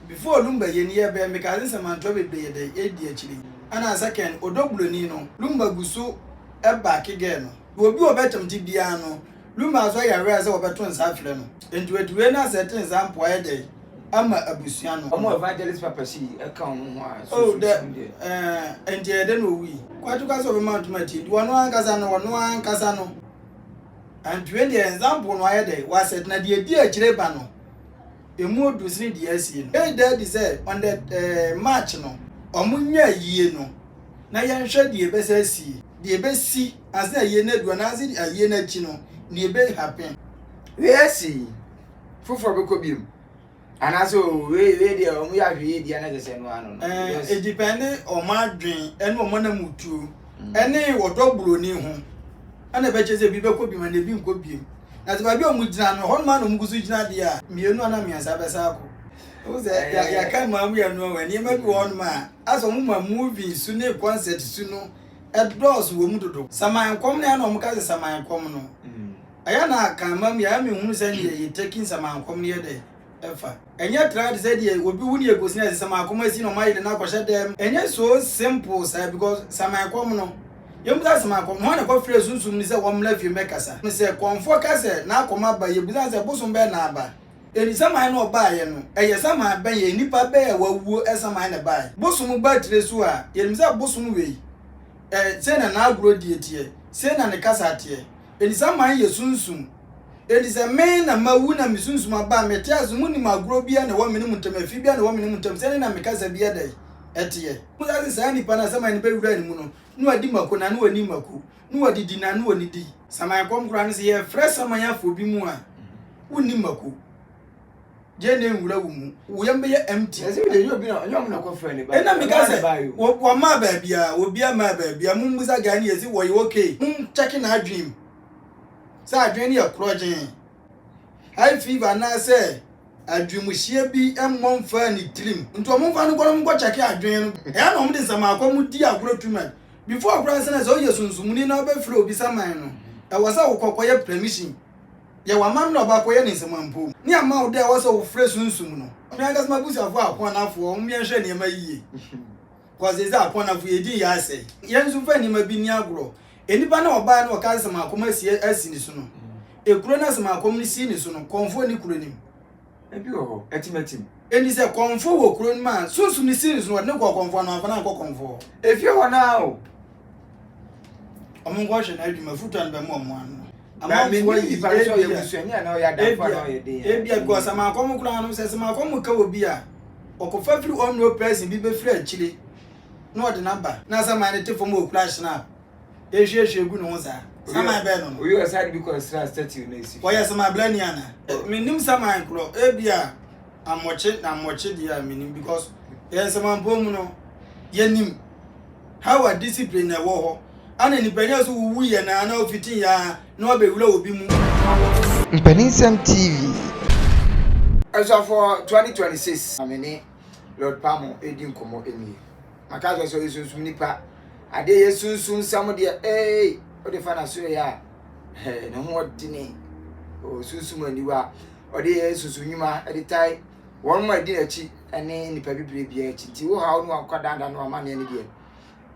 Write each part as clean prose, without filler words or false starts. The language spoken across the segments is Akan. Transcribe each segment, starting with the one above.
Before Lumba yɛ ni yɛ bɛɛ meka se nsɛmantoa bebree yɛ dɛn edi akyire. Ɛna second Odo Broni no Lumba gu so baake girl no. Obi a ɔbɛtemte biara no Lumba nso ayɛ aware sɛ wɔbɛto nsa afrɛ no. Nti wati wei no asɛte nsa mpoa yɛ dɛn ama abusua no. Wɔn evangelist papa si ɛka wɔn ho a Oh sunsum dɛ sɛm deɛ. ɛɛ nti ɛyɛ dɛn na owui? Kwakye ka sɛ ɔbɛma ntoma atie nti ɔno ankasa no ɔno ankasa no. Nti wei deɛ example no ayɛ dɛn wasɛte na deɛ edi akyire ba no emu odu sene deɛ asie no. Ɛda adi sɛ on the eh, March no wɔn nyɛ ayie no na yɛnhwɛ deɛ ɛbɛsɛ asie deɛ ɛbɛsi ansa na ayie no adu anaasɛ ayie no akyi no deɛ ɛbɛ happen. Wei asi foforɔ bɛkɔ biom anaasɛ o wei wei deɛ wɔn yɛ ahwɛ yie deɛ na kyerɛ sɛ ɛno ano no. Ɛɛ Because edipɛnde wɔn adwen ɛne wɔn anamutuo ɛne ɔdɔ buroni ho ɛna ɛbɛkyerɛ sɛ ebi bɛkɔ biom anaa ebi nkɔ biom. Na sɛ baabi a wɔn gyina no ɛhɔ nom ara na wɔn gu so gyina deɛ a mmienu anaa mmiɛnsa bɛsan akɔ. Wohu sɛ yɛ yɛaka mmaa mu yɛ no nneɛma bi wɔ hɔ nom a asɛ wɔn ma movie su ne concert su no ɛdɔɔso wɔ mu dodo. Saman kɔm no ɛna wɔn ka sɛ saman kɔm no ɛyɛ na kan mmaa mu yɛ ɛyɛ mehunu sɛ neɛ yɛ taking saman kɔm no yɛ dɛ ɛfa. Ɛnyɛ tra te sɛ deɛ obi wu ne yɛkɔsi no ɛsɛ saman kɔm asi na ɔma yere no akɔhyɛ dɛm. Ɛnyɛ so simple saa because saman kɔm no yɛmmusa saman kɔm no hwan na ɛkɔfrɛɛ sunsum no sɛ wɔmmra fie mmɛkasa. Sɛ kɔmfoɔ ka sɛ n'akɔm aba yɛbusa no sɛ bosom bɛn na aba. Enti saman no ɔbaeɛ no ɛyɛ saman bɛn ɛyɛ nipa bɛn a wawuo saman na ɛbaeɛ. Bosom ba tire so a yɛnim sɛ bosom wei ɛ sei na n'agorɔ die teɛ sei na ne kasa teɛ. Enti saman yɛ sunsum. Enti sɛ me na mawu na me sunsum aba a, mete ase, monim agorɔ biara na ɛwɔ me ne mo ntam, afi biara na ɛwɔ me ne mo ntam, sɛdeɛ na me kasa bi yɛ dɛn? Ɛteɛ. Mo se saa nipa no a saman no bɛwura ne mu no, na wadi mako na na ɔnni mako, na wadidi na na ɔnnidi. Saman kɔm koraa no, sɛ yɛfrɛ saman afa obi mu a, wonni mako. Deɛ na ɛnwura wo mu, wo yam bɛyɛ empty. Ɛsɛ bi de ɛnyɛ obi na ɛnyɛ ɔmo na ɛkɔfrɛ ne ba. Ɛna meka Ɔno ara na sɛ, ɛbaeɛ o. wɔmaa baabiara, obiara maa baabiara, mommisa guy no yɛ sɛ wɔyɛ okay, monkyɛke n'adwene mu. Sɛ adwene no yɛ korɔgyenn, high fever anaasɛ adwemuhyeɛ bi mmɔ mfaa ne tirim nti wɔn mfa no nkɔ na wɔn nkɔ kyɛke adwene no. Ɛyɛ na wɔn de nsɛmaakɔ mu di agorɔ too much. Before koraa ansa na sɛ woyɛ sunsumuni na wobɛfrɛ obi saman no, ɛwɔ sɛ wokɔ kɔyɛ permission. Yɛwɔ amammerɛ a ɔbaako yɛ ne nsɛmampo ne ama wo dɛ ɛwɔ sɛ wofrɛ sunsum no. Me ankasa m'abusuafoɔ Akoanafoɔ, wɔn yɛnhwɛ nneɛma yie. Cause seesei Akoanafo yɛn din yɛ asɛe. Yɛn nso mfa nneɛma bi nni agorɔ. Nnipa no a ɔbaeɛ na ɔkaa sɛ Asɛm asi asi ne so no, ekuro no Asɛm no sii ne so no, kɔmfoɔ nni kuro no mu. Ebi wɔ hɔ, atimatim. Enti sɛ kɔmfoɔ wɔ kuro no mu a, sunsum no sii ne so no, wɔde no kɔɔ kɔmfoɔ anaa wɔamfa no ankɔ kɔmfoɔ hɔ? Efie hɔ no ara o. Wɔn nkɔhwɛ n'adwuma, afutuo a no bɛma wɔn ano. Na Amanfoɔ mennim ayi, nipa no sɛ ɔyɛ ebia, busuani anaa ɔyɛ adamfo anaa ebia, ɔyɛ den a, ebia, because mennim. Asɛm koraa no, sɛ Asɛm ka obi a, ɔkɔfa firi unknown person bi bɛfiri akyire na ɔde no aba. Na Saman no te fam a ɔkura schnapp. Ehwiehwie gu ne ho saa. Saman bɛn no no? Oyi ɔsan de bi kɔ sra statue no esi. Ɔyɛ saman blani ana? Menim saman korɔ. Ebia amɔkye na amɔkye deɛ a menim because yɛn nsamanpɔn mu no yɛnim how a discipline na ɛwɔ hɔ. Ana nipa nyɛ so wowu yɛ na na ofitin yɛ a na wabɛwura obi mu. Mpaninsɛm TV. Abusuafoɔ 2026 na me ne Lord Pamo redi nkɔmmɔ nie. Maka akyerɛ sɛ ɔyɛ sunsum nipa. Adeɛ yɛ sunsum nsɛm deɛ ee wode fa n'aso yɛ a ne ho ɔdene. Ɔwɔ sunsum aniwa. Ɔde yɛ sunsum nnwuma de tae wɔn a ɛdi n'akyi ne nipa bibire biara akyi. Nti wo haw ne wakwadandan ne w'amanneɛ no deɛ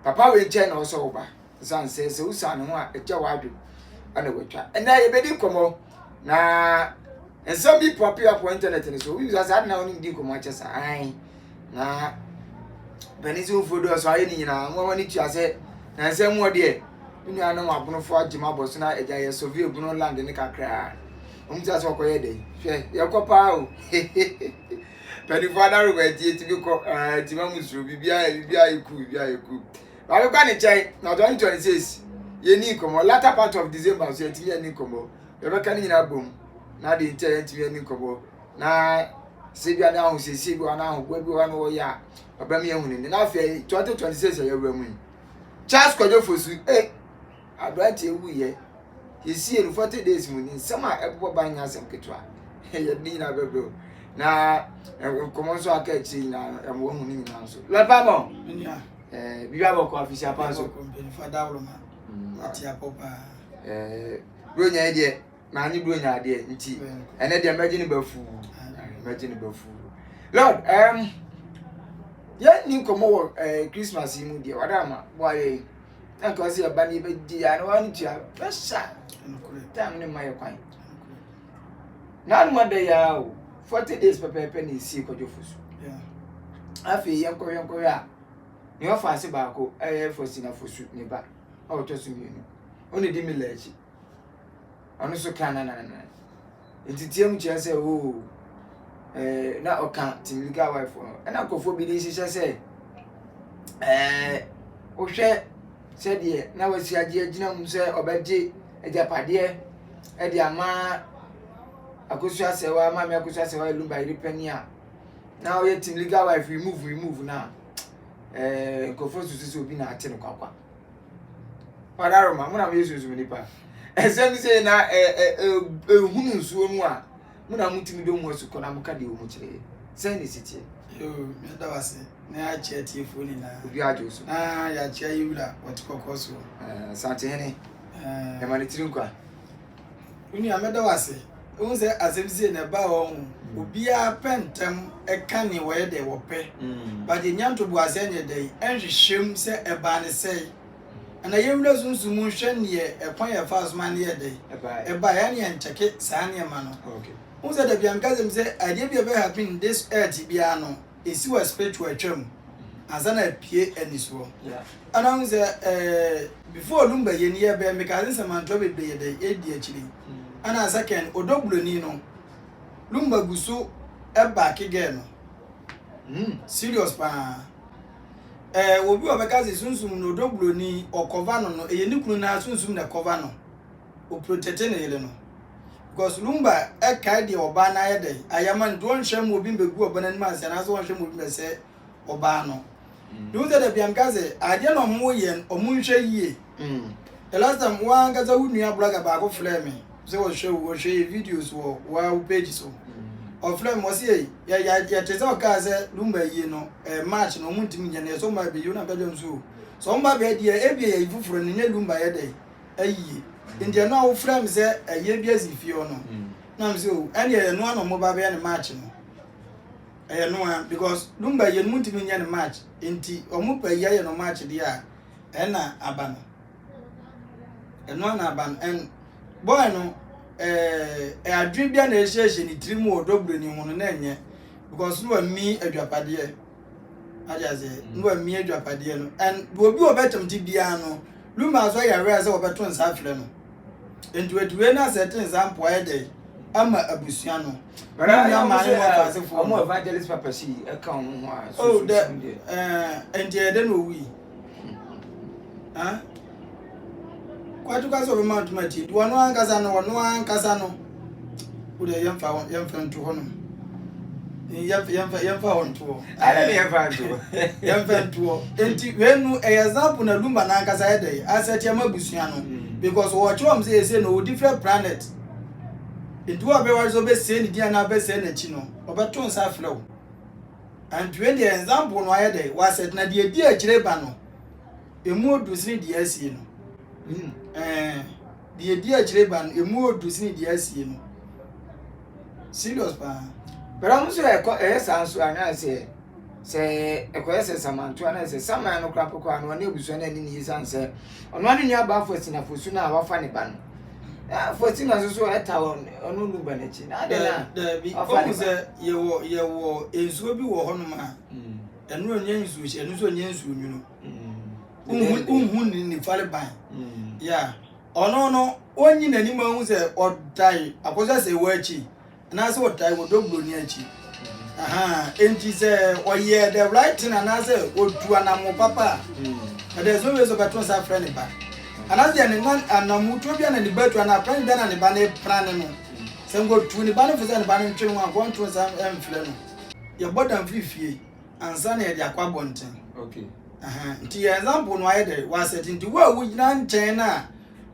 papa wei nkyɛn na ɔsɛ wo ba. Ɛsiane sɛ sɛ wosan ne ho a ɛgya w'adwene ɛna watwa. Ɛnɛ yɛbɛdi nkɔmmɔ na nsɛm bi pɔpe up wɔ internet no so. Obi bisa sɛ ade na wɔne di nkɔmmɔ akyɛ saa. Ae. Na panin sɛ wofuo dɔɔso ayɛ ne nyinaa nwanwa ne tua sɛ na nsɛm mu ɔdeɛ me nuanom abonofo agye m abɔ so na agya yɛ survey bono land ne kakraa wɔn tua sɛ ɔkɔyɛ dɛ hwɛ yɛkɔ paa o mpanimfoɔ adaro bɔ ɛti ɛti bi kɔ ɛɛ ti ma mu suro biribiara biribiara yɛ cool biribiara yɛ cool maame kɔ ne nkyɛn na 2026 yɛni nkɔmmɔ latter part of December so yɛntumi ani nkɔmmɔ yɛbɛka ne nyinaa bom na adeɛ nti a yɛntumi ani nkɔmmɔ na sɛ bi a na ahosiesie bi wɔ na ahoboa bi wɔ na wɔyɛ a ɔbɛma yɛahu ne na afei 2026 a yɛwura mu yi Charles Kwadwo Fosu eh aberante wuyɛ yɛsie no 40 days mu ne nsɛm a ɛbobɔ ba nyɛ asɛm ketewa yɛde ne nyinaa bɛbrɛ o na nkɔmmɔ nso aka akyire nyinaa no ɛma wɔahu ne nyinaa nso lɔpa mɔ biribi abɔkɔ afisia pa nso buronya yi deɛ Maanye Buronya adeɛ nti ɛnɛ deɛ mɛgye no bafuu. Mɛgye no bafuu. Lord, um, yɛnni nkɔmmɔ wɔ eh, Christmas yi mu deɛ, wada ama boayɛ yi. Na nka ɔsɛ yɛba no yɛbɛgye yɛ ano ano tua pressure. Time ne mma yɛ kwan. N'ano ada yi ara o, 40 days pɛpɛɛpɛ na esie Kwadwo Fosu. Afei yɛnkɔhwɛ nkɔhwɛ a, nea ɔfa ase baako ɛyɛ Faustina Fosu ne ba a ɔtɔ so mmienu. Ɔna di Mila akyi. Ɔno nso ka nananana. Nteteɛ mu kyerɛ sɛ oo ɛɛ na ɔka team legal wife no. Ɛna nkurɔfoɔ bi de hyehyɛ sɛ ɛɛ wohwɛ sɛdeɛ na wasi agye agyina mu sɛ ɔbɛgye agyapadeɛ de ama Akosua Asɛwa, Maame Akosua Asɛwa Lumba yere panin a na ɔyɛ team legal wife remove remove na ɛɛ nkurɔfoɔ susu sɛ obi na ate no kwakwa. Padaroma, mo na moyɛ sunsum nipa. Ɛsɛm sei na ɛhunu nsuo no a, mo na motumi dɔ mu asukɔ na moka deɛ wɔ mu kyerɛ yɛ. Sɛn na ɛsi teɛ? Yoo, meda wo ase na yɛakyea atiefoɔ nyinaa. Obi agye wo so. Na yɛakyea yɛ wura wɔte kɔkɔɔ soɔ. Asantehene, yɛma ne tiri nkwa. Wo nua mɛda wo ase. Wohu sɛ asɛm sei na ɛbaa hɔ ho. Obiara pɛ ntɛm ɛka nea wɔyɛ dɛ wɔpɛ. But yɛnya ntoboaseɛ nyɛ dɛn ɛnhwehwɛ mu sɛ ɛbaa ne sɛe. Ɛna yɛnwura sunsum mu nhwɛ neɛ ɛkwan yɛ faa so ma no yɛ dɛn ɛbaeɛ ɛne yɛnkyɛke saa nneɛma no. Wohu sɛ dabi a meka sɛ sɛ adeɛ bi a ɛbɛ happen in this earth biara no ɛsi wɔ spiritual atwam ansa na apue anisoɔ. Ɛna wohu sɛ ɛɛ before Lumba yɛ ni yɛ bɛɛ meka sɛ nsɛmantoa bebree yɛ dɛn ɛdi akyire. Ɛna second Odo Broni no Lumba gu so ɛbaake girl no. Serious paa. Ɛɛ obi wɔ bɛka sɛ sunsum no Odo Broni ɔkɔva no no ɛyɛ ne kunu naa sunsum na ɛkɔva no. Ɔprotɛte ne yere no. Because Lumba ɛkae deɛ ɔbaa no ayɛ dɛn ayɛ ama no nti ɔnhwɛ ma obi mbɛgu ɔba no anim ase anaasɛ ɔnhwɛ ma obi mbɛsɛe ɔbaa no. Mehu sɛ dabi a meka sɛ adeɛ na ɔmo yɛ no ɔmo nhwɛ yie. The last time wo ankasa wo nua blogger baako frɛɛ me sɛ ɔhwɛ wo ɔhwɛ yɛ videos wɔ wo page so. Ɔfrɛɛ me ɔse ei yɛ yɛ yɛte sɛ ɔkaa sɛ Lumba yie no ɛɛ March no ɔmo ntumi nyɛ no yɛ sɛ ɔmo abɛyi wo na meka kyerɛ no sɛ o sɛ ɔmo ba bɛyɛ deɛ ebia yɛyi foforɔ no nyɛ Lumba yɛ dɛn ayie. Nti ɛno a wofrɛ me sɛ ayie bi asi fie hɔ no na me sɛ o ɛneɛ ɛno ara na ɔmo ba bɛyɛ no March no. Ɛyɛ no ara because Lumba yie no ɔmo ntumi nyɛ no March nti ɔmo pɛ ayie ayɛ no March deɛ a ɛna aba no. Ɛno ara na aba no and boy no ɛɛ adwene bi a na ɛhyehyɛ ne tirim wɔ ɔdɔ buroni ho no na ɛnyɛ because no wami adwapadeɛ. Ade aseɛ na wami adwapadeɛ no and obi a ɔbɛtɛm ti biara no Lumba nso ayɛ aware sɛ wɔbɛto nsa afrɛ no. Nti wɔde wei no asɛte nsa mpoa yɛ dɛ ama abusua no. Ne nua maa ne mu afaasefoɔ. Ɔmo evangelist papa si ɛka ɔmo ho a. Oh dɛ ɛɛ nti ɛyɛ dɛ na owui. Huh? Kwatu ka sɛ ɔbɛma ntoma ti. Nti ɔno ankasa no ɔno ankasa no. Wo deɛ yɛmfa hɔ yɛmfa nto hɔ nom. Yɛmfa yɛmfa yɛmfa hɔ nto hɔ. Ada ne yɛmfa nto hɔ. Yɛmfa nto hɔ. Nti wei no ɛyɛ example na Lumba n'ankasa yɛ dɛ asɛte ama abusua no because wɔkyerɛ wɔn sɛ ɛsɛ no wɔ different planet. Nti wo a bɛware sɛ ɔbɛsɛe ne din anaa ɔbɛsɛe n'akyi no ɔbɛto nsa afrɛ wo. Nti wei deɛ example no ayɛ dɛ wasɛte na deɛ ɛdi akyire ba no emu odu sene deɛ asie no. Ɛɛ deɛ ɛdi akyire ba no emu odu sene deɛ asie no. Serious paa. But ɔmo nso ɛkɔ ɛyɛ saa nso anaasɛ sɛ ɛkɔyɛ sɛ samanto anaasɛ saman no koraa pɔkɔ ano ɔne abusua no ani ne yie san sɛ ɔno ano nua baa Faustina Fosu no a wafa ne ba no Faustina nso so ɛta ɔno nu ba n'akyi na adɛn na daabi ɔhu sɛ yɛwɔ yɛwɔ nsuo bi wɔ hɔnom a ɛno ɛnyɛ nsuo hyɛ ɛno nso ɛnyɛ nsuo nwunu wohu ne nifa ban ya ɔno no ɔnyi n'anim ahu sɛ ɔdae akɔsɛ sɛ ɛwɔ akyi anaasɛ ɔdae wɔ dɔburoni akyi enti sɛ ɔyɛ the right thing anaasɛ ɔtu anamo papa a ɛdɛ sɛ ɔwei sɛ ɔbɛto nsa frɛ ne ba anaasɛ deɛ ne nan anamotuo bi a na ne ba tu anaa prane bi a na ne ba no prane no sɛ nkɔtu ne ba no fo sɛ ne ba no ntwe ne ho a nkɔnto nsa mfrɛ no yɛbɔ dam firi fie ansa na yɛde akɔ abɔnten. Okay. Nti yɛ example no ayɛ dɛ wasɛte nti wo a wogyina nkyɛn no a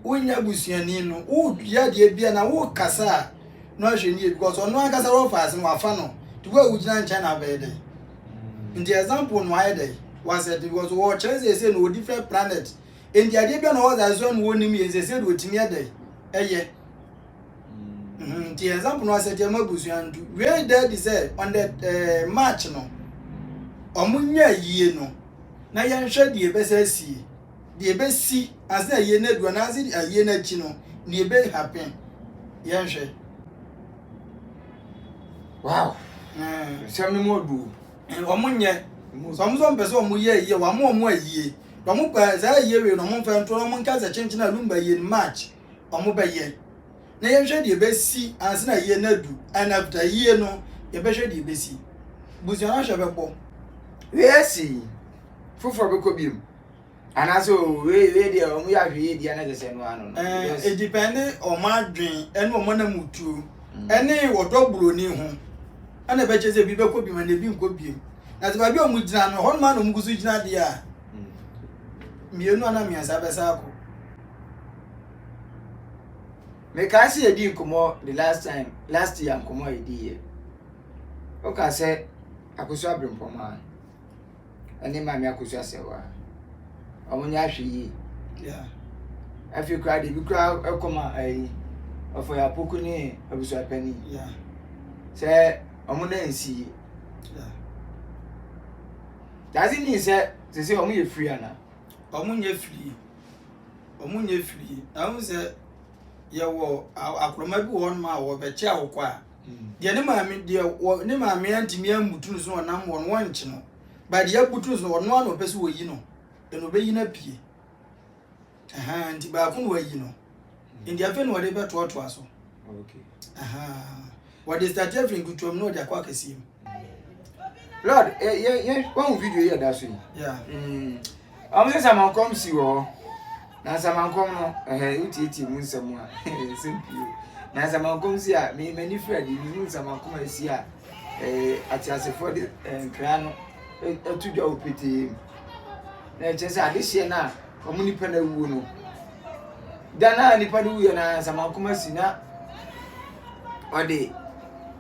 wonyɛ abusuani no woyɛ adeɛ bi a na wokasa a na wahwɛ nie because ɔno ankasa wɔfa ase no wafa no nti wo a wogyina nkyɛn na abɛyɛ dɛ nti example no ayɛ dɛ wasɛte because wɔkyerɛ sɛ ɛsɛ no wɔ different planet nti adeɛ bi a na ɔwɔ sɛ so no wɔnim yɛ nsɛ sɛ de wɔtumi yɛ dɛ ɛyɛ. Nti example no asɛ deɛ ma abusua ntu. Wei da adi sɛ on the eh, March no, ɔmo nyɛ ayie no na yɛnhwɛ deɛ ɛbɛsɛ asie, deɛ ɛbɛsi ansa na ayie no adu anaasɛ ayie no akyi no, deɛ ɛbɛ happen yɛnhwɛ. Wow. Nsɛm no mu ɔdu. Wɔn nyɛ. Sɛ wɔn nso mpɛ sɛ wɔn yɛ ayie, wɔn ama wɔn ayie. Wɔn pɛ saa ayie wei no wɔn mfa nto na wɔn nka sɛ kyenkyen a lumba yie no March wɔn bɛyɛ. Na yɛnhwɛ deɛ ɛbɛsi ansa na ayie no adu and after ayie no yɛbɛhwɛ deɛ ɛbɛsi. Busua no ahwɛ bɛbɔ. Wei asi foforɔ bɛkɔ biom. Anaasɛ o wei wei deɛ wɔn yɛ ahwɛ yie deɛ na kyerɛ sɛ ɛno ano no. Ɛɛ edipɛnde wɔn adwen ɛne wɔn anamutuo ɛne wɔdɔ buroni ho ɛna ɛbɛkyɛ sɛ ebi bɛkɔ biem ɛna ebi nkɔ biem na sɛ baabi a wɔn gyina no ɛhɔ nom a na wɔn gu so gyina deɛ a mmienu anaa mmiɛnsa bɛsa akɔ. Mekae sɛ yɛdii nkɔmmɔ the last time last year nkɔmmɔ a yɛdiiɛ woka sɛ Akosua Abrempɔmaa ɛne Maame Akosua Sɛwa wɔn nyɛ ahwɛ yie afei koraa de ebi koraa ɛkɔ ma ɛyi ɔfɔyɛ apoku ne abusuapanin sɛ wɔn nan nsi yie does it mean sɛ sɛ wɔn yɛ free ana. Wɔn nyɛ free wɔn nyɛ free na wɔn sɛ yɛwɔ akoroma bi wɔ hɔnom a wɔbɛkye awokɔ a. Deɛ ne maame deɛ wɔ ne maame antumi ammutu no so na ɔnam hɔ no wɔnkye no but deɛ abutu no so no ɔno ara na ɔpɛ sɛ wɔyi no ɛna ɔbɛyi no apue ɛhaa nti baako na wayi no nti afei na wɔde bɛtoatoa so ɛhaa wɔde start afiri nketewa mu na wɔde akɔ akɛseɛ mu. Lord, yɛ yɛ yɛ wɔn video yi ɛda so yi. Yeah. Mm. Wɔn sɛ samankɔm si wɔ hɔ. Na nsamankɔm no, ɛhɛ, wotietie mu nsɛm a, nsɛm pii. Na nsamankɔm si a, me m'ani fira di, mehu nsamankɔm a esi a, ɛɛ ateasefoɔ de nkra no ɛto dwa wɔ petee mu. Na ɛkyerɛ sɛ adehyeɛ no a wɔn nipa no awuo no, da no a nipa no wuiɛ no ara nsamankɔm asi na ɔde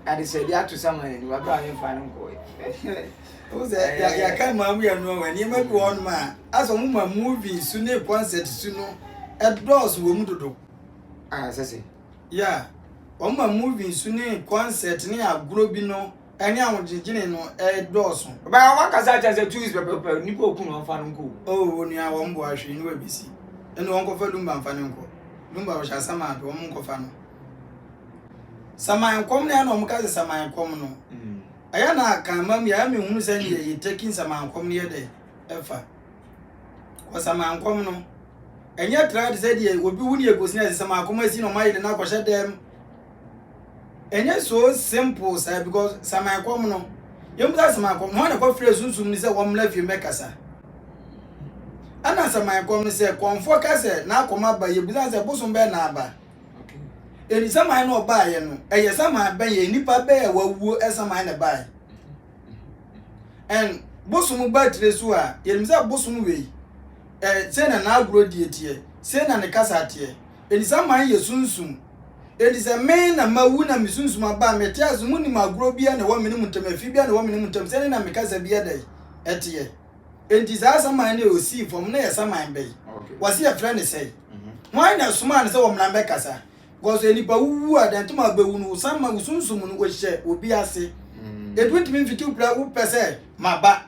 adesrɛdeɛ ato saman anim abere a yɛmfa no nkɔɛ. Wohu sɛ yɛaka mmaa mu yɛ no wɔ nneɛma bi wɔ hɔnom a asɛ wɔn ma movie su ne concert su no ɛdɔɔso wɔ mu dodo. Ah, sɛ sɛ. Yeah, wɔn ma movie su ne concert ne agorɔ bi no ɛne ahogyegyene no ɛdɔɔso. Ɔbaa wɔn akasa akyerɛ sɛ 2 weeks pɛpɛpɛ nipa okun wɔn fa no nkɔ. Oh, onua wɔn boa hwee ne wɔabɛsi. Ɛne wɔn kɔfa lumba nfa ne nkɔ. Lumba wɔhyɛ asam ado wɔn nkɔfa no. Saman kɔm ne ɛna wɔn ka sɛ saman kɔm no. Mm. Ɛyɛ na akan ma mu yɛ me hunu sɛ neɛ yɛ taking samankɔm no yɛ dɛ ɛfa. Kɔ samankɔm no ɛnyɛ tra te sɛ deɛ obi wu ne yɛ kɔsi na ɛsɛ samankɔm asi na ɔma yere no akɔhyɛ dɛm. Ɛnyɛ so simple saa because samankɔm no yɛn bisa samankɔm no hɔn na kɔfrɛ sunsum no sɛ wɔn mmra fie mmɛkasa. Ɛna samankɔm no sɛ kɔnfoɔ ka sɛ n'akɔm aba yɛ bisa sɛ bosom bɛɛ na aba. Enti saman no ɔbaeɛ no, ɛyɛ saman bɛn yɛ nipa bɛn a wawuo saman na ɛbaeɛ. And bosom ba tire so a, yɛnim sɛ bosom wei, eh, sei na n'agorɔ die teɛ, sei na ne kasa teɛ. Enti saman yɛ sunsum. Enti sɛ me na mawu na me sunsum aba a, mete ase, monim agorɔ biara na ɛwɔ me ne mo ntam, afi biara na ɛwɔ me ne mo ntam, sɛne na me kasa bi yɛ dɛn ɛteɛ. Enti saa saman no a osii fam no yɛ saman bɛn? Wɔse yɛfrɛ no sɛn? Hwan na ɛsomaa no sɛ wɔmmra mbɛkasa? Because sɛ nipa wuwu a, dɛn nti ma bɛwu no, wo saman, wo sunsum no, wɔhyɛ obi ase. Enti wontumi mfiti wo pra wopɛ sɛ maba.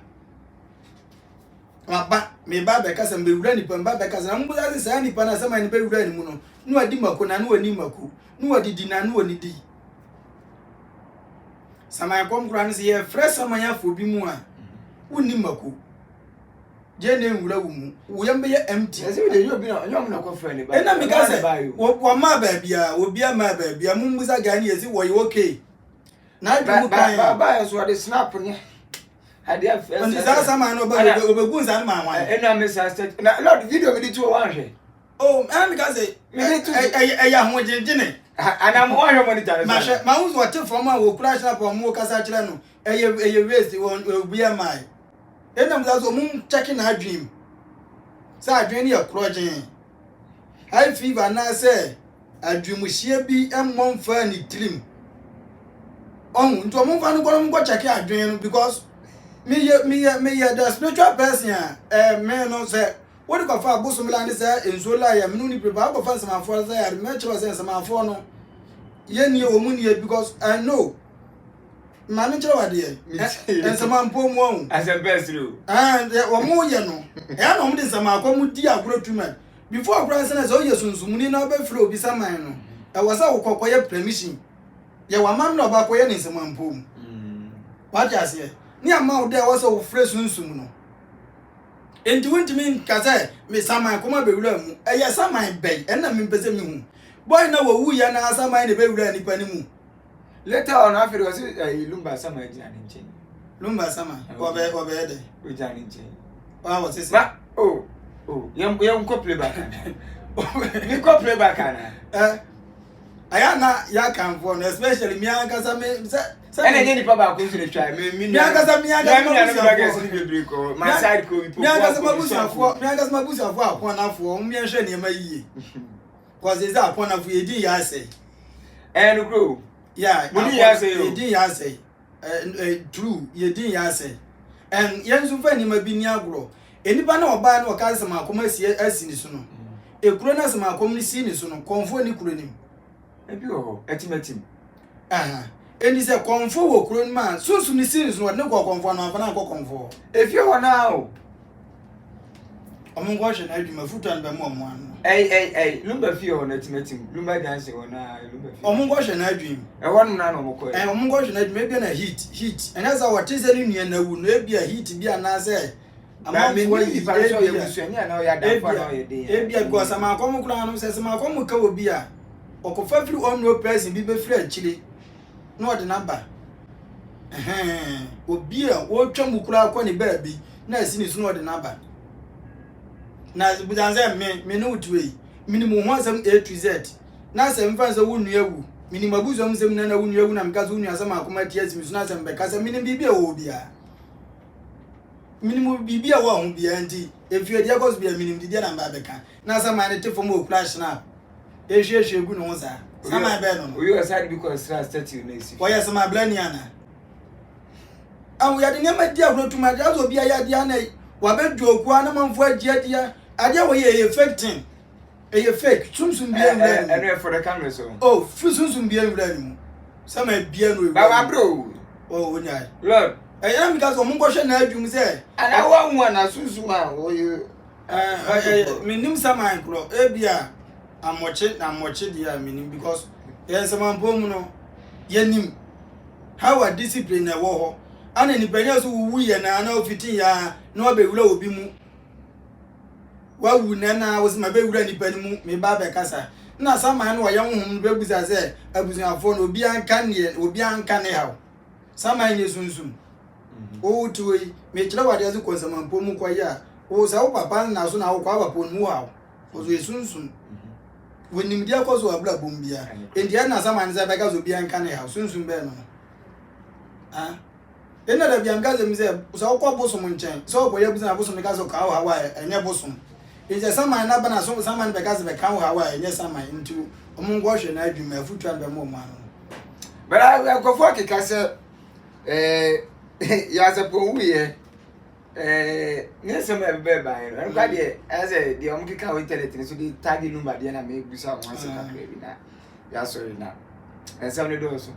Maba, meba abɛkasa, mebɛwura nipa, meba abɛkasa. Na mobisa sɛ saa nipa no a saman no bɛwura ne mu no, na wadi mako na na wani mako, na wadidi na na ɔnidi. Saman kɔm koraa no sɛ yɛfrɛ saman afa obi mu a wonni mako gye ne nwura wo mu wo yam bɛyɛ empty. Ɛna meka sɛ wɔmaa baabia obi amaa baabia mo mmusa guy no yɛsi wɔyɛ okay na adwene mu kan. Baayɛ so wɔde snap ne adeɛ fɛ. Nti saa saman no ɔbɛ ɔbɛgu nsa no ma wɔn. Ɛna mesa sɛ na lord video mi de to wɔn ahwɛ. Oh, ɛna meka sɛ ɛyɛ ahogyegyene. Ana mo ahwɛ monitor no. Mahwɛ mahu sɛ ɔte fam a wɔkura hyɛ pɔ ɔmo kasa kyerɛ no ɛyɛ ɛyɛ waste wɔn obi ɛmae. Ɛna mo sɛ ɔmo kyɛke n'adwene mu sɛ adwene no yɛ korɔgyen. High fever anaasɛ adwemuhyia bi mmɔ mfaa ne tirim. Ɔho nti ɔmo nfa no nkɔ no nkɔ kyɛke adwene no because meyɛ meyɛ meyɛ the spiritual person a ɛɛ me no sɛ. Wode kɔfa abosom la ne sɛ nsuo la yɛ mene wo ne pire ba wokɔfa nsamafoɔ sɛ yare mɛkyerɛ sɛ nsamafoɔ no. Yɛnnie wɔn nie because I know. Maame nkyerɛ wo adeɛ. Nsɛmampɔ mu ɔho. Asɛm pɛ sere o. Ɛɛ wɔn yɛ no. Ɛyɛ na wɔn de nsɛmakɔ mu di agorɔ too much. Before koraa sɛ na sɛ ɔyɛ sunsumuni na ɔbɛfrɛ obi saman no, ɛwɔ sɛ wokɔ kɔyɛ permission. Yɛ w'amammerɛ a ɔba kɔyɛ ne nsɛmampɔ mu. Wate aseɛ? Ne ama wo dɛ ɛwɔ sɛ wofrɛ sunsum no. Enti wontumi nka sɛ me saman kɔm abɛwura mu. Ɛyɛ saman bɛn? Ɛno na mempɛ sɛ mehu. Boy na wɔwuiɛ no ara saman na ɛbɛwuraa nipa no mu. Later on afei de ɔsi ɛyi Lumba Sama gyina ne nkyɛn. Lumba Sama ɔbɛ ɔbɛyɛ dɛ. Ogyina ne nkyɛn. Wa wɔ sisi. Ma o o yɛn yɛn nkɔ playback ana. Mi kɔ playback ana. Ɛ ayɛ na yɛ akanfoɔ no especially mi ankasa mi sɛ. Ɛna nye nipa baako nso na twa mi mi nua. Mi ankasa mi ankasa ma busuafoɔ. Mi bebree kɔ my side kɔ mi po. Mi ankasa ma busuafoɔ mi ankasa ma busuafoɔ akɔnafoɔ wɔn mi nhwɛ nneɛma yie. Cause sɛ akɔnafo yɛ din yɛ asɛe. Ɛyɛ no kuro. Yeah, mo din yɛ asɛe o. Yɛ din yɛ asɛe. Ɛ true yɛ din yɛ asɛe. And yɛn nso fa nneɛma bi ni agorɔ. Nnipa na ɔbaa na ɔka sɛ akɔm asi asi ne so no. Ekuro na sɛ akɔm no si ne so no, kɔnfoɔ ni kuro nim. Ebi wɔ hɔ, ɛtim ɛtim. Aha. Enti sɛ kɔnfoɔ wɔ kuro no mu a, sunsum no si ne so no, ɔde ne kɔ kɔnfoɔ no, amfa no ankɔ kɔnfoɔ. Efie hɔ naa o. Ɔmo nkɔ hwɛ n'adwuma futu ano bɛmo ɔmo ano. Ɛy ɛy ɛy Lumba fie hɔ no atimatim Lumba junction hɔ naa Lumba fie. Ɔmo nkɔ hwɛ n'adwuma. Ɛhɔ nom naa na ɔmo kɔ yɛ. Ɛn ɔmo nkɔ hwɛ n'adwuma ebia na heat heat ɛnyɛ sɛ ɔte sɛ ne nua na awu no ebia heat bi anaasɛ amanfoɔ yi ebia ebia ebia because amakɔm koraa no sɛ sɛmakɔm ka obi a ɔkɔfa firi ɔnnuo person bi bɛfiri akyire na ɔde no aba. Ɛhɛn, obi a ɔretwa mu koraa kɔ ne baabi na asi ne so na ɔde no aba. Na busan sɛ me, me ne wo te wei, menim wo ho asɛm A to Z. Na sɛ mfa sɛ wo nua wu, menim abusua mu nsɛm nyinaa na wo nua wu na meka sɛ wo nua asɛm akoma ati asi me so na sɛ mebɛka sɛ menim biribi a ɛwɔ hɔ biara. Menim biribi a ɛwɔ ho biara nti, efie deɛ ɛkɔ so biara menim deɛ na mba bɛka. Na sɛ man no te fam wɔ kura hyena ehwiehwie gu ne ho saa. Saman bɛn no no. Oyi ɔsan de bi kɔ sra statue na esi. Wɔyɛ saman blani ana? Ahu yɛde nneɛma di agorɔ tum adeɛ asɛ obi ayɛ adeɛ ana wabɛdu okua na manfo agye adeɛ adeɛ wɔ yɛ ɛyɛ fake thing ɛyɛ fake sumsum bia nwura ne mu ɛno yɛ for the camera so oh fi sumsum bia nwura ne mu sama bia no ewura ba wa bro oh onyae lord ɛyɛ na mika sɛ ɔmo nkɔhwɛ n'adwum sɛ ana wa hu ana sunsum a wɔyɛ Menim saman korɔ ebia amɔkye na amɔkye deɛ a menim because yɛn nsɛmampɔ mu no yɛnim how a discipline na ɛwɔ hɔ ana nipa nyɛ so wuwu yɛ na na ofiti yɛ a na wabɛwura obi mu wawu na na wosi ma bɛwura nipa no mu meba abɛkasa na saman no ɔyɛ honhom no bɛbusa sɛ abusuafoɔ no obiara nka neɛ obiara nka ne haw saman nyɛ sunsum Wo te hɔ yi, mekyerɛ wo adeɛ sɛ kɔ nsamanpɔ mu kɔyɛ a, wo sɛ wo papa nna so na wokɔ aba pɔ no mu haw. Ɔso yɛ sunsum. Wɔnim deɛ ɛkɔ so wɔ abrabɔ mu biara. Enti ɛna saman sɛ bɛka sɛ obiara nka ne haw. Sunsum bɛn no no. Ah. Ɛna da bia meka sɛ mi sɛ sɛ wokɔ bosom nkyɛn sɛ wokɔyɛ abusa na bosom no ka sɛ ka wo haw a ɛnyɛ bosom. Enti sɛ saman no aba na so saman no bɛka sɛ bɛka wo haw a ɛnyɛ saman. Nti ɔmo nkɔhwɛ n'adwuma afutuo a no bɛma ɔmo ano. But nkurɔfoɔ keka sɛ ɛɛ yasapɔn wuyɛ ɛɛ ne nsɛm a ɛbɛbɛ ban no ɛno kora deɛ ɛyɛ sɛ deɛ wɔn keka wɔ internet no so de tagi number deɛ na mebisa wɔn asɛm kakra bi na yasɔre na nsɛm no dɔɔso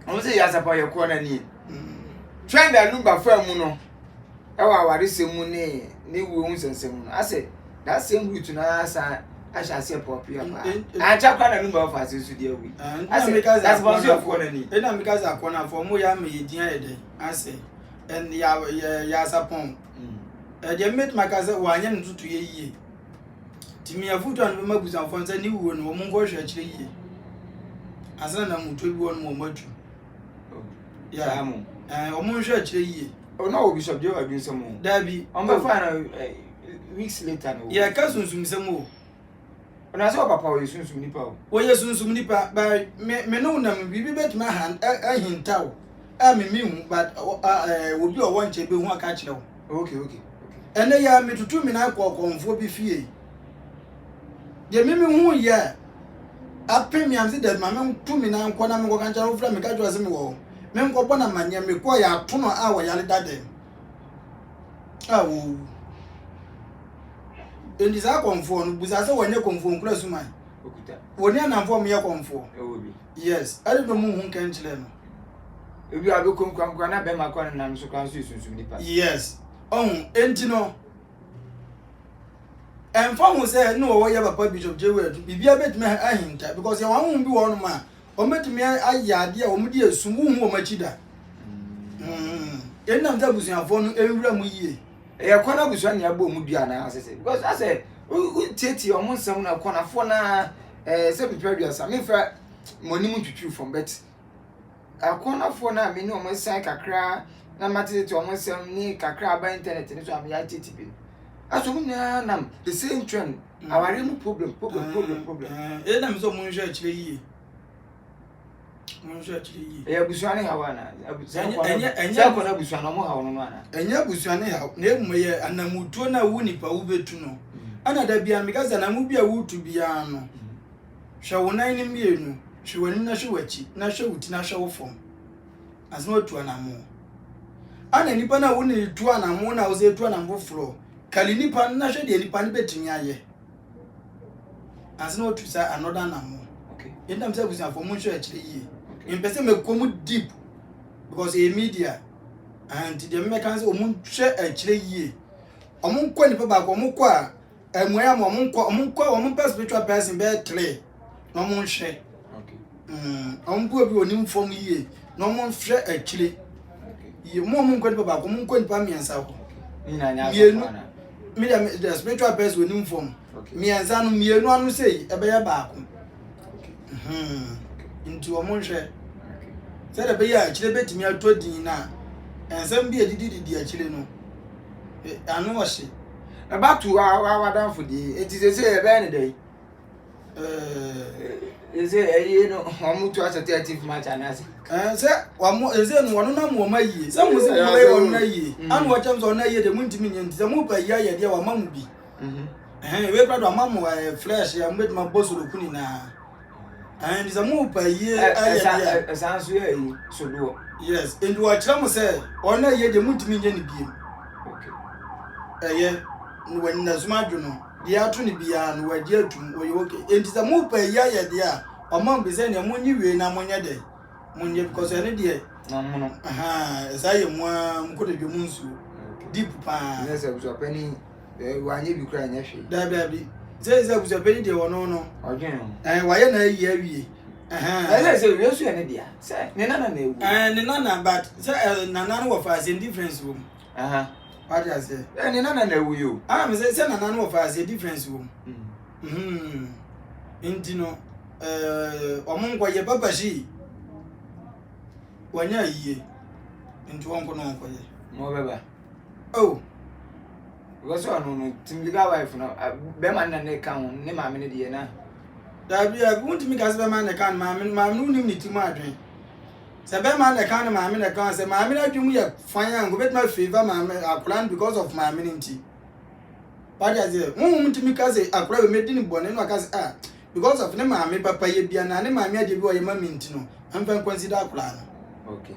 wɔn sɛ yasapɔn yɛ kɔɔ n'ani trend a number fa mu no ɛwɔ awaresɛm mu ne ne wuo ho nsɛnsɛm mu no asɛ that same route na asan ahyɛ aseɛ pɔpi apa ankyɛ kora na number ɔfa ase nso deɛ awi asɛ yasapɔn nso yɛ kɔɔ n'ani ɛna meka sɛ akɔnafoɔ mo yɛ ama yɛ din ayɛ dɛn asɛ ɛn ya yɛ yasapɔn ɛdeɛ mɛtumi aka sɛ wanyɛ ne ntoto yɛ yie tumi afotu a no bɛma abusuafoɔ no sɛ ne wuo no wɔn nkɔhwɛ akyerɛ yie ansa na namutuo bi wɔ no wɔn atu saa mo ɛɛ wɔn nhwɛ akyerɛ yie. ɔno wɔ bishop jehovah bi nsɛm o. Dabi. Wɔn bɛ fa no weeks later no. Yɛ ka sunsum sɛm o. Ɔna sɛ ɔpapa ɔyɛ sunsum nipa o. Wɔyɛ sunsum nipa but me me ne wo nam biribi bɛtumi aha ahinta wo a me me hu but ɛɛ obi a ɔwɔ nkyɛn bɛhu aka akyerɛ wo. Okay okay. Ɛnɛ yɛ a metutu me nan kɔ ɔkɔmfoɔ bi fie. Deɛ me me hu yɛ apem me am sɛ dabi ma mentu me nan nkɔ na menkɔka nkyɛn wofrɛ me ka kyerɛ sɛ mewɔ hɔ. Menkɔbɔ no amanneɛ mekɔɔ yɛ ato no a wɔyare da dɛm a wɔwu. Enti saa kɔmfoɔ no busa sɛ wɔnyɛ kɔmfoɔ nkura suman. Wɔni anamfoɔ ɔmo yɛ kɔmfoɔ. Yes, ɛde dɔm nhu nkɛnkyerɛ no. Ebi a bɛkɔ nkuankua na bɛrima kɔ ne nam so koraa nso yɛ sunsum nipa. Yes, ɔho enti no ɛmfa ho sɛ ne wɔwɔ yɛ papa Bishop J. Wadu biribiara bɛtumi ahinta because yɛwɔ ahonhom bi wɔ hɔnom a wɔbɛtumi ayɛ adeɛ a wɔde esum wohu wɔn akyi da. Ɛnam sɛ abusuafoɔ no nwura mu yie. Ɛyɛ kwan abusua na ɛbɔ ɔmo dua anaa asese because asɛ wotietie ɔmo nsɛm na kɔnafoɔ na ɛɛ sɛ mepɛ aduasa memfa mo anim ntwitwiri fam but akɔnafoɔ no a me ne ɔmo san kakra na matetete ɔmo nsɛm ne kakra aba internet ne so a meyɛ atietie bi no asɛ ɔmo nyinaa nam the same trend awareɛ mu problem problem problem problem. Ɛnam sɛ ɔmo nhwɛ akyire yie. Monhwɛ akyiri yie. Ɛyɛ abusua ne haw anaa? Sɛ akɔ no abusua no ɔmo haw no no anaa? Ɛnyɛ abusua ne haw na mmom ɛyɛ anamutuo no a wo nipa wobɛtu no. Ɛna da biara meka sɛ anamu bi a wotu biara no, hwɛ wo nan no mmienu, hwɛ w'anim na hwɛ w'akyi, na hwɛ wo ti na hwɛ wo fam ansa na watu anamo. Ɛna nipa no a wo ne no tu anamo no a wo sɛ tu anamo foforɔ, kali nipa no na hwɛ deɛ nipa no bɛtumi ayɛ. Ansa na watu saa another anamo. Okay. Yɛnam sɛ abusuafoɔ mo nhwɛ akyire yie. Mempɛ sɛ mɛkɔ mu deep because ɛyɛ media. Nti deɛ mɛka sɛ wɔn nhwɛ akyire yie. Wɔn nkɔ nipa baako wɔn kɔ a ɛmua ama wɔn nkɔ wɔn nkɔ wɔn mpɛ spiritual person bɛyɛ three na wɔn nhwɛ. Okay. Wɔn bu obi onim fam yie na wɔn nhwɛ akyire. Yie mo a wɔn nkɔ nipa baako wɔn nkɔ nipa mmiɛnsa hɔ. Mmienu me deɛ the spiritual person onim fam. Mmiɛnsa no mmienu ano sei ɛbɛyɛ baako. Nti wɔn nhwɛ sɛdeɛ ɛbɛyɛ a akyire bɛtumi atɔ din no a nsɛm bi a ɛdidididi akyire no ano ɔhye. Ɛba to w'adamfo deɛ eti sɛ sɛ ɛbɛyɛ ne dɛn? Ɛsɛ ɛyie no wɔn tu asɛ 30 match anaasɛ. Sɛ wɔn ɛsɛ no wɔn nam wɔn ayie sɛ mo sɛ mo bɛyɛ wɔn ayie ano wɔkyɛm sɛ wɔn ayie deɛ mo ntumi nyɛ nti sɛ mo pɛ ayie ayɛ deɛ wɔn ama mo bi. Ɛhɛn wei kora do ama mo ɛyɛ fresh a mobɛtumi abɔ soroku nyinaa. Ɛhɛn nti sɛ mopɛ yie ayɛ deɛ a. Ɛsan nso yɛ ayi sodoɔ. Yes, nti wɔkyerɛ mo sɛ wɔn ayie deɛ montumi nyɛ no biem. Okay. Ɛyɛ na wɔn nasum adwo no deɛ ato no biara no wɔagye atum wɔyɛ okay. Nti sɛ mopɛ yie ayɛ deɛ a ɔma mo bi sɛ nea monyi wei na monyɛ dɛ monyɛ because ɛno deɛ. Na mono. Ahaa ɛsaa yɛ mo ara mo kotodwe mu nsuo deep paa. Nyɛ sɛ abusuapanin. Wanyɛ bi koraa nyɛ hwee. Dabi dabi. Sɛ sɛ abusuapanyin deɛ ɔno no. Ɔdwen ho. Ɛɛ wayɛ na ayi awie. Ɛsɛ sɛ wie nso yɛ ne dea. Sɛ ne nana na ewu. Ɛɛ ne nana but sɛ ɛɛ nana no wɔ fa aseɛ difference wɔ mu. Wate aseɛ. Ɛɛ ne nana na ewu yi o. Ah mi sɛ sɛ nana no wɔ fa aseɛ difference wɔ mu. Nti no ɛɛ wɔn nkɔ yɛ papa hyi wɔnyɛ ayie nti wɔn nkɔ na wɔn kɔ yɛ. Mo bɛba. Oh. Because ɔno no team legal wife no bɛrima no na ne ka ho ne maame no deɛ na. Dabi a wontumi ka sɛ bɛrima na ɛka no maame no maame no wonim ne ti mu adwen sɛ bɛrima na ɛka no maame na ɛka sɛ maame no adwen mu yɛ fan a nka obɛtumi afavor maame akwadaa no because of maame no nti wade aseɛ honhom ntumi ka sɛ akwadaa wei mɛdi ne bɔne na waka sɛ ah because of ne maame papa yɛ bia na ne maame adeɛ bi ɔyɛ ma me nti no ɛmfa nkɔnsida akwadaa no okay.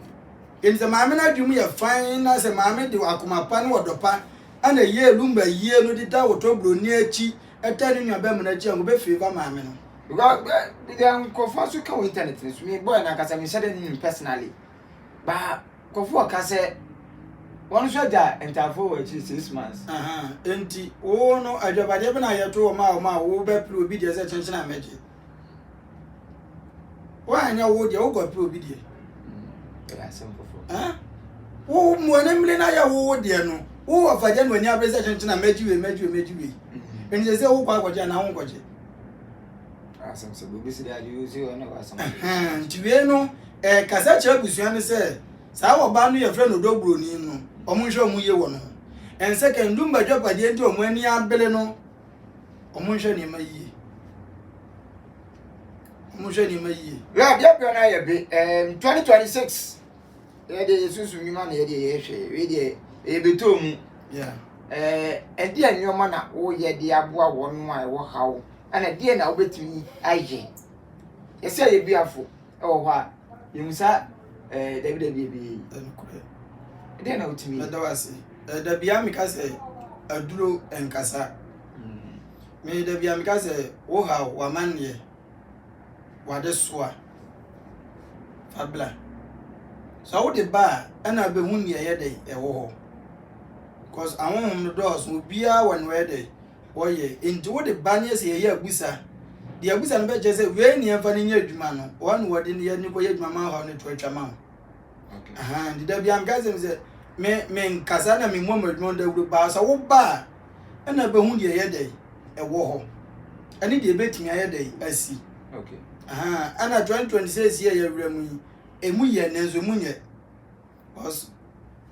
Enti sɛ maame no adwene mu yɛ fann na sɛ maame de akoma pa ne ɔdɔ pa na ɛyɛɛ Lumba yie no de da Wotɔ Buroni akyi taa ne nuabarima no akyi a, anka ɔbɛ favour maame no. Because deɛ nkurɔfoɔ nso ka wɔ internet no so, me boy no ankasa menhyɛ da nnim no personally, but nkurɔfoɔ ka sɛ wɔn nso agya ntaafoɔ wɔ akyiri 6 months. Enti wo no adwapadeɛ bɛ na yɛto wɔn a wɔn a wobɛpere obi deɛ sɛ kyenkyen a mɛgye. Woanyɛ wo deɛ wokɔpere obi deɛ. Wo mu ani mmere na yɛ wo deɛ no wo ɔfagya no ani abere sɛ kyenkyen a mɛgye wei mɛgye wei mɛgye wei. Ɛnti sɛ sɛ wokɔ akɔgye anaa wonkɔgye. Nti wei no ɛkasa kyerɛ abusua no sɛ saa ɔbaa no yɛfrɛ no ɔdɔ buroni no ɔmo nhwɛ ɔmo yie wɔ no ho. Ɛnsɛ kɛ ndumba dwapadeɛ nti ɔmo ani abere no ɔmo nhwɛ nneɛma yie. Ɔmo nhwɛ nneɛma yie. Wɛ adeɛ brɛ no ayɛ be 2026 yɛde yɛsusu nnwuma na yɛde yɛhwɛ wei deɛ ɛyɛ bɛtɔɔ mu. Ɛdeɛ nneɛma na woyɛ de aboa wɔn a ɛwɔ haw ɛna ɛdeɛ na wobɛtumi ayɛ yɛsɛ yɛ biafo ɛwɔ hɔ a yɛhu sa dabi dabi ebi yi ɛdeɛ na wotumi mɛda wo ase. Dabi a meka sɛ aduro nkasa. Me da bia meka sɛ wo haw, w'amanneɛ, w'adesoa, fa bra. Sɛ wode ba a, ɛna bɛhu nea ɛyɛ dɛn ɛwɔ hɔ. Cause ahonhom no dɔɔso, obiara wɔ nea ɔyɛ dɛn wɔyɛ. Nti wode ba ne sɛ yɛyɛ abusa. Deɛ abusa no bɛkyerɛ sɛ wei ne yɛmfa no nyɛ adwuma no, wɔn na wɔde no yɛ ne kɔyɛ adwuma ma haw no to atwa ma wo. Ahaa, nti da biara meka sɛ sɛ me menkasa na memmɔ mo adwuma dawuro baa sɛ woba a ɛna bɛhu deɛ ɛyɛ dɛn ɛwɔ hɔ ɛne deɛ ɛbɛtumi ayɛ dɛn asi. Okay. Ahaa, ɛna 2026 yɛ yɛwerɛ mu yi, ɛmu yɛ nanso ɛmu nyɛ. Cause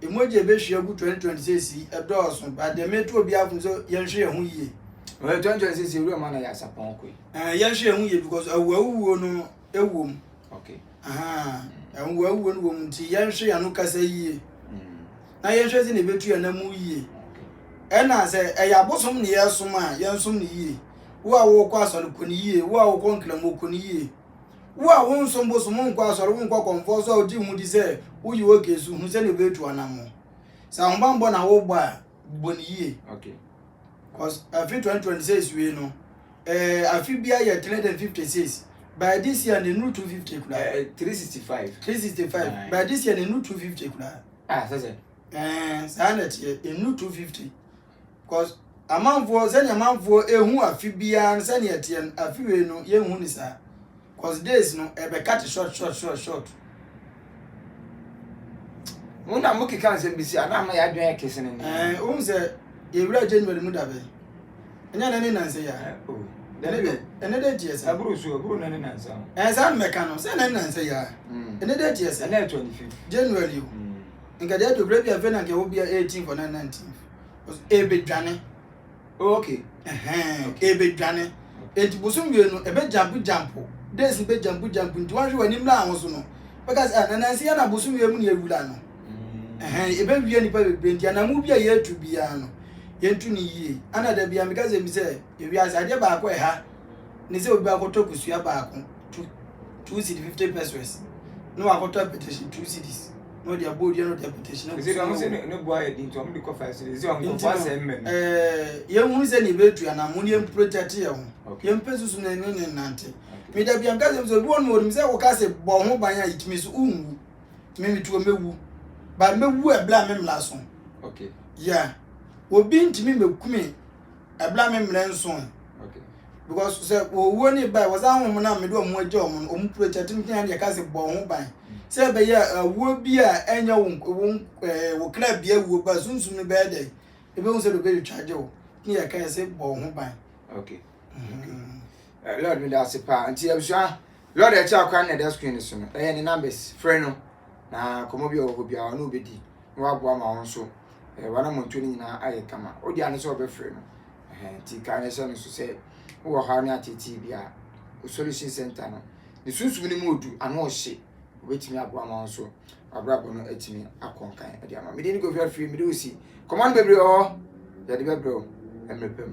ɛmu agya ɛbɛhwie agu 2026 yi ɛdɔɔso, but deɛ meto obi afom sɛ yɛnhwɛ yɛn ho yie. Well, 2026 ewura mu na yɛ asapɔn kɔ yi. Ɛɛ, yɛnhwɛ yɛn ho yie because awuawuo no ɛwɔ mu. Okay. Ahaa, awuawuo no wɔ mu nti yɛnhwɛ yɛn ano kasa yie. Na yɛnhwɛ sɛ na ɛbɛtu yɛn amu yie. Ɛna sɛ ɛyɛ abosom ne yɛsom a, yɛnsom no yie. Wo a wokɔ asɔre kɔ no yie, wo a wokɔ nkramo kɔ no yie. Wo a wonsom bosom, wonkɔ asɔre, wonkɔ kɔmfoɔ so a wogye ho di sɛ woyɛ okay so hu sɛnea wobɛtu anammɔn. Sɛ ahobammɔ na wobɔ a, bɔ no yie. Okay. Cause afe 2026 wei no, eh, afe bia yɛ 356. By this year na ɛnuru 250 koraa. Eh, 365. 365. Aye. By this year na ɛnuru 250 koraa. Ah, sɛ sɛ. Eh, saa na ɛteɛ, ɛnuru 250. Cause amanfoɔ sɛnea amanfoɔ ehu afe biara no sɛnea ɛteɛ no afe wei no yɛnhu ne saa. Cause days no ɛbɛka te short short short short. Mo na mo keka nsɛm bi si a na ama yɛ adwene yɛ kese ne ne. Ɛɛ ohun sɛ yɛwura January mu da bɛn? Ɛnyɛ ɛnɛ ne nansa yi a. Oh. Ɛnɛ de ɛnɛ de teɛ sɛ. Ɛburu so ɛburu na ne nansa ho. Ɛɛ saa na mɛka no sɛ ɛnɛ ne nansa yi a. Ɛnɛ de teɛ sɛ. Ɛnɛ yɛ 25. January o. Nka deɛ ɛdɔ bi afei na nka ɛwɔ bi a 18 for 19. Ebedwane. Oh, okay. Ɛhɛn ebedwane. Eti bosom wie no ebe jampo jampo. Days be jampo jampo nti wɔn hwɛ wɔn anim na ahosuo no. Bɛka sɛ ah na nansi yɛ na bosom wie mu na ewura no. Ɛhɛn ebewie nipa bebree nti anamu bi a yɛtu biara no yɛntu ne yie. Ana da bia meka sɛ mi sɛ ewiase adeɛ baako ɛha ne sɛ obi akɔtɔ kosua baako 2 cedi 50 pesewas na wakɔtɔ apɛtɛhye 2 cedis na ɔde abɔ odua na ɔde apɛtɛhye na Sɛ ɔmo sɛ ne boa yɛ di nti ɔmo de kɔ 5 cedis sɛ ɔmo nti kɔ no asɛm mɛ no. ɛɛ yɛnhunu sɛ ne yɛbɛtu anamo ne yɛmprotect yɛn ho. Okay. Yɛmpɛ susu na ne ne nante. Meda bia mka sɛ sɛ obi wɔ no onim sɛ woka sɛ bɔ ho ban a yɛtumi so wonwu. Me metuo mɛwu. Ba mɛwu ɛberɛ a me mmara so. Okay. Yeah. Obi ntumi mɛkume ɛberɛ a me mmerɛ nso. Okay. Because sɛ owuo ne ba wɔ sɛ ahonhom no a mede ɔmo agya ɔmo no ɔmo protect me tina deɛ ka sɛ bɔ ho ban. Sɛ ɛbɛyɛ awuo bi a ɛnyɛ wo wo ɛɛ wo kra bia wuo ba sunsum no bɛyɛ dɛ ebehu sɛ de obɛtwitwa agye wo ne yɛ ka sɛ bɔ ho ban. Okay. Eh, Lord mi da ase paa nti abusua Lord ɛkyɛ akwan na ɛda screen so no ɛyɛ ne numbers frɛ no na kɔmɔ bi a ɔwɔ hɔ biara ɔne obɛdi na waboa ma wo nso eh, wanamontuo no nyinaa ayɛ kama wode ano sɛ ɔbɛfrɛ no. Ɛhɛn, nti ka ne hyɛ no so sɛ wowɔ haw ne ateetee bi a wo solution center no ne sunsum no mu odu ano ɔhye obɛtumi aboa ma wo nso wabrabɔ no atumi akɔ nkan de ama mede ne Kofi Afiri mede wo si kɔmɔ no bebree wɔ hɔ yɛde bɛbrɛ wo mmerɛ pa mu.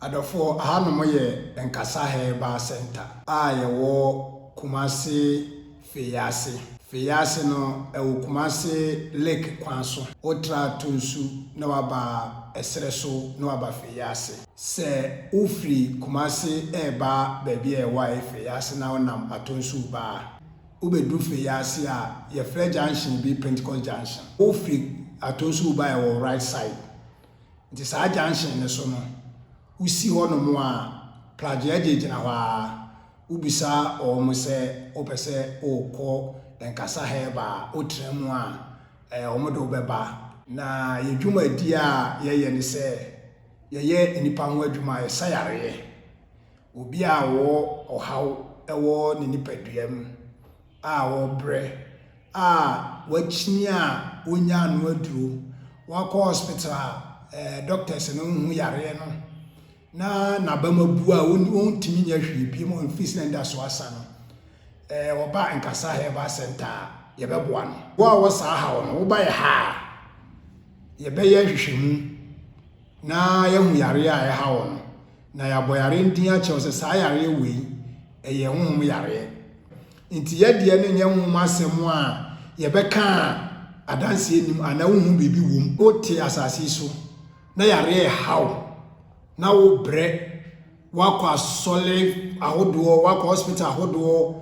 Adɔfoɔ, ahanom yɛ Nkasa Herbal Center a yɛwɔ Kumasi Feyiase. Feyiase no, ɛwɔ Kumasi Lake kwan so. Wotra Tonsu na waba ɛserɛ so na waba Feyiase. Sɛ wofiri Kumasi reba baabi a yɛwɔ a ɛyɛ Feyiase na wonam Atonsu reba a, wobɛduru Feyiase a, yɛfrɛ junction bi Pentecost Junction. Wofiri Atonsu reba a, ɛwɔ right side. Nti saa junction no so no, wosi hɔnom a, pragea gyinagyina hɔ ara. Wobisa wɔn sɛ wopɛ sɛ wokɔ Nkasa Herbal a, wotena mu a, wɔn de wo bɛba. Na yɛn dwumadi a yɛyɛ ne sɛ, yɛyɛ nnipa ho adwuma, yɛsa yareɛ. Obi a ɔwɔ ɔhaw wɔ ne nipadua mu a ɔrebrɛ a wakyini a ɔnnya ano aduro, wakɔ hospital a doctors no nhu yareɛ no, na n'abam abu a ɔntumi nyɛ hwee bio ɛfiri sɛ n'anidasoɔ asa no, ɔba Nkasa Herbal Center a, yɛbɛboa no. Wo a wɔ saa haw no, woba yɛ ha a, yɛbɛyɛ nhwehwɛmu na yɛahu yareɛ a ɛha wo no, na yɛabɔ yareɛ no din akyerɛ wo sɛ saa yareɛ wei, ɛyɛ honhom yareɛ. Nti yɛ deɛ no nyɛ honhom asɛm a yɛbɛka a adanseɛ nnim anaa wonhu biribi wom. Wote asase yi so na yareɛ reha wo na wobrɛ. Woakɔ asɔre ahodoɔ, woakɔ hospital ahodoɔ,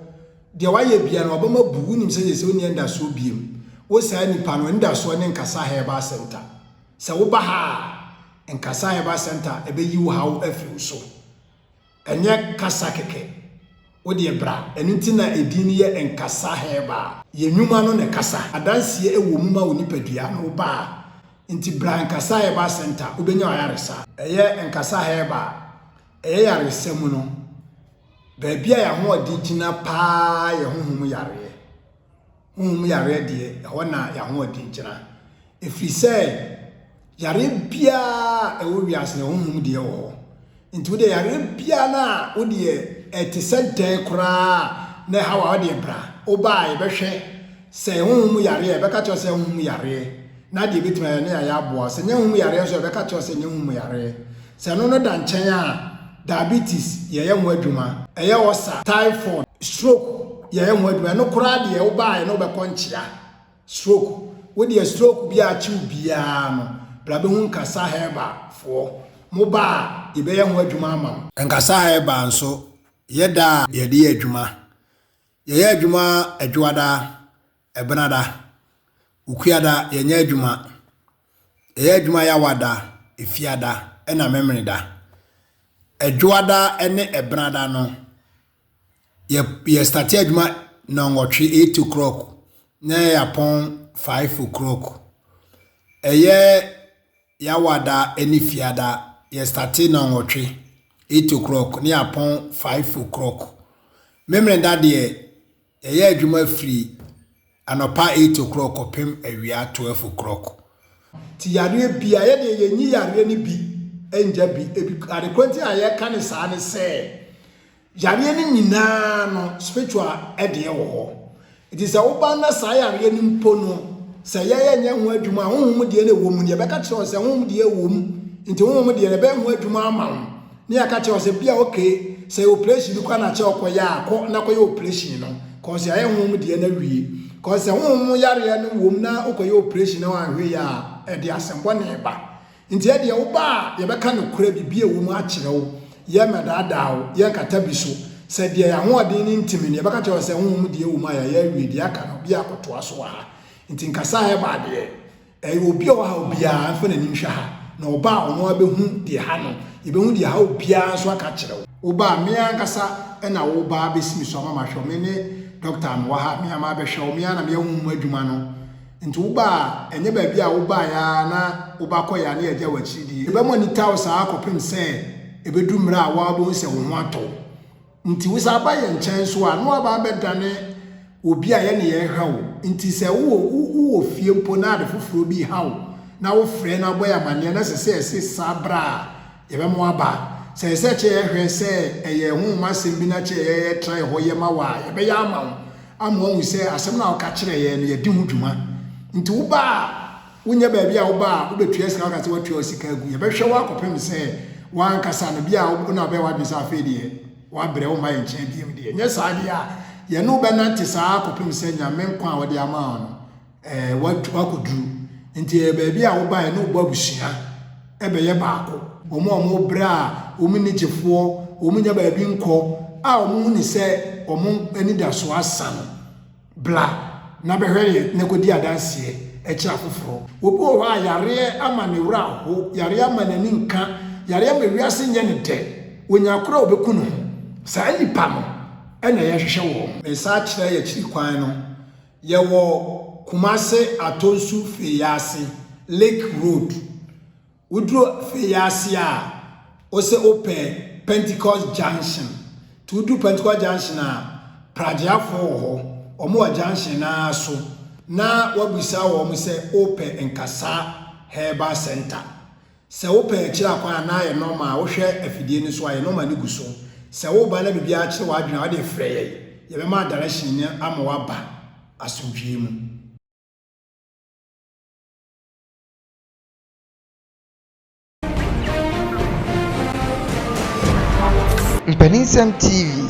deɛ woayɛ biara no w'abam abu, wonim sɛ seesei wonni anidasoɔ biom. Wo saa nipa no, anidasoɔ ne Nkasa Herbal Centre. Sɛ woba ha a, Nkasa Herbal Centre ɛbɛyi wo haw afiri wo so. Ɛnyɛ kasa kɛkɛ. Wo deɛ bra. Ɛno nti na edin no yɛ Nkasa Herbal. Yɛn nnwuma no na ɛkasa. Adanseɛ wɔ mu ma wo nipadua no. Woba a, nti bra Nkasa Herbal Centre, wobɛnya w'ayaresa. Ɛyɛ Nkasa Herbal. Ɛyɛ yaresa mu no, baabi a yɛn ahoɔden gyina paa yɛ honhom yareɛ. Honhom yareɛ deɛ, ɛhɔ na yɛn ahoɔden gyina. Ɛfiri sɛ, yareɛ biara a ɛwɔ wiase no, honhom deɛ wɔ hɔ. Nti wo deɛ yareɛ biara no a wo deɛ ɛte sɛ dɛn koraa na ɛha wo a, wo deɛ bra. Woba a yɛbɛhwɛ sɛ honhom yareɛ a, yɛbɛka kyerɛ wo sɛ honhom yareɛ. Na deɛ ɛbɛtumi ayɛ ne yɛayɛ aboa wo. Sɛ nyɛ honhom yareɛ nso a, yɛbɛka kyerɛ wo sɛ nyɛ honhom yareɛ. Sɛ ɛno no da nkyɛn a, diabetes yɛyɛ ho adwuma, ɛyɛ ulcer, typhoid, stroke yɛyɛ ho adwuma. Ɛno koraa deɛ wobaa yɛne wobɛkɔ nkyea. Stroke, wo deɛ stroke bi a akye wo biara no, bra bɛhu Nkasa Herbal foɔ. Mo ba a, yɛbɛyɛ ho adwuma ama mo. Nkasa Herbal nso, yɛ da a yɛde yɛ adwuma. Yɛyɛ adwuma Adwoada, Ɛbenada, Wukuada yɛnyɛ adwuma. Yɛyɛ adwuma Yawada, Efiada ɛna Memeneda. Ɛdwoada ne Ɛbenada no, yɛ yɛ starte adwuma nnɔnwɔtwe, eight o'clock, na yɛapɔn five o'clock. Ɛyɛ Yawada ne Fiada, yɛ starte nnɔnwɔtwe, 8 o'clock, ne yɛapɔn 5 o'clock. Memeneda deɛ, yɛyɛ adwuma firi anɔpa 8 o'clock kɔpem awia 12 o'clock. Nti yareɛ biara, yɛ deɛ yɛnyi yareɛ no bi ngya bi. Ebi, ade korɔ nti a yɛka no saa ne sɛ, Yareɛ no nyinaa no spiritual deɛ wɔ hɔ. Nti sɛ woba na saa yareɛ no mpo no sɛ yɛyɛ nyɛ ho adwuma a honhom deɛ no ɛwɔ mu no yɛbɛka kyerɛ wo sɛ honhom deɛ ɛwɔ mu nti honhom deɛ no ɛbɛyɛ ho adwuma ama wo ne yɛaka kyerɛ wo sɛ bia okay sɛ operation bi kɔ na kyɛ ɔkɔyɛ a kɔ na kɔyɛ operation no kɔsɛ yɛayɛ honhom deɛ no awie kɔsɛ honhom yareɛ no wɔ mu na wokɔyɛ operation na wanhwɛ yɛ a ɛde asɛmbɔne ba. Nti ɛdeɛ woba a yɛbɛka nokorɛ biribi a ɛwɔ mu akyerɛ wo, yɛremmɛdaadaa wo, yɛrenkata bi so. Sɛ deɛ yɛn ahoɔden no ntimi no, yɛbɛka kyerɛ wo sɛ honhom deɛ ɛwɔ mu a yɛayɛ awie, deɛ aka no obiara akɔtoa so wɔ ha. Nti nkasa a ɛba deɛ, ɛyɛ obi a ɔwɔ ha obiara mfa n'ani nhwɛ ha, na ɔba a ɔno ara bɛhu deɛ ɛha no, yɛbɛhu deɛ ɛha obiara nso aka akyerɛ wo. Woba a, me ankasa na woba abɛsi me so ama mahwɛ wo, me ne dɔkta a mewɔ ha, me ara mabɛhwɛ wo, me ara na meyɛ honhom adwuma no. Nti woba a, ɛnyɛ baabi a wobaeɛ ara na woba kɔeɛ a na yɛagya wo akyiri die. Yɛbɛma ani taw saa ara kɔpem sɛ ɛbɛdu mmerɛ a wo ara wobɛhu sɛ wo ho atɔ wo. Nti wosan ba yɛn nkyɛn nso a, na woaba abɛdane obi a yɛne yɛrehwɛ wo. Nti sɛ wowɔ wowɔ fie mpo na ade foforɔ bi reha wo na wofrɛ na wobɔ yɛn amanneɛ na ɛsɛ sɛ yɛse sa bra a, yɛbɛma woaba. Sɛ ɛsɛ sɛ kyɛ yɛhwɛ sɛ ɛyɛ honhom asɛm bi na kyɛ yɛtra yɛ hɔ yɛ ma wo a, yɛbɛyɛ ama wo ama woahu sɛ asɛm no a woka kyerɛɛ yɛn no, yɛadi ho dwuma. Nti woba a, wonyɛ baabi a woba a wobɛtua sika woka sɛ woatua wo sika agu. Yɛbɛhwɛ wo akɔpem sɛ w'ankasa no, bi a wo na wobɛyɛ w'adwene sɛ afei deɛ woabrɛ womma yɛn nkyɛn bio deɛ. Nyɛ saa deɛ a, yɛne wo bɛnante saa ara kɔpem sɛ Nyame nkwa a ɔde ama wo no, ɛɛ woakɔduru. Nti ɛyɛ baabi a woba a yɛne wo bɔ abusua bɛyɛ baako. Wɔn a wɔbrɛ a wɔn nni gyefoɔ, wɔn nnya baabi nkɔ, a wɔhu ne sɛ wɔn anidasoɔ asa no, bra na bɛhwɛ yɛn na kɔdi adanseɛ kyerɛ afoforɔ. Obi wɔ hɔ a yareɛ ama ne werɛ aho, yareɛ ama n'ani nka, yareɛ ama wiase nyɛ no dɛ, ɔnya korɔ a ɔbɛku ne ho. Saa nnipa no na yɛhwehwɛ wɔn. Mesan kyerɛ yɛn akyiri kwan no. Yɛwɔ Kumase Atonsu Feyiase, Lake Road. Woduru Feyiase a, wose wopɛ Pentecost Junction. Nti woduru Pentecost Junction a, Pragyeafoɔ wɔ hɔ. Wɔn wɔ junction no ara so. Na woabisa wɔn sɛ wopɛ Nkasa Herbal Centre. Sɛ wopɛ akyiri akwan anaa yɛn nɔma a, wohwɛ afidie no so a, yɛn nɔma no gu so. Sɛ woreba na biribiara kyere w'adwene a, wode frɛ yɛn. Yɛbɛma direction no ama woaba asomdwoeɛ mu. Mpaninsɛm TV.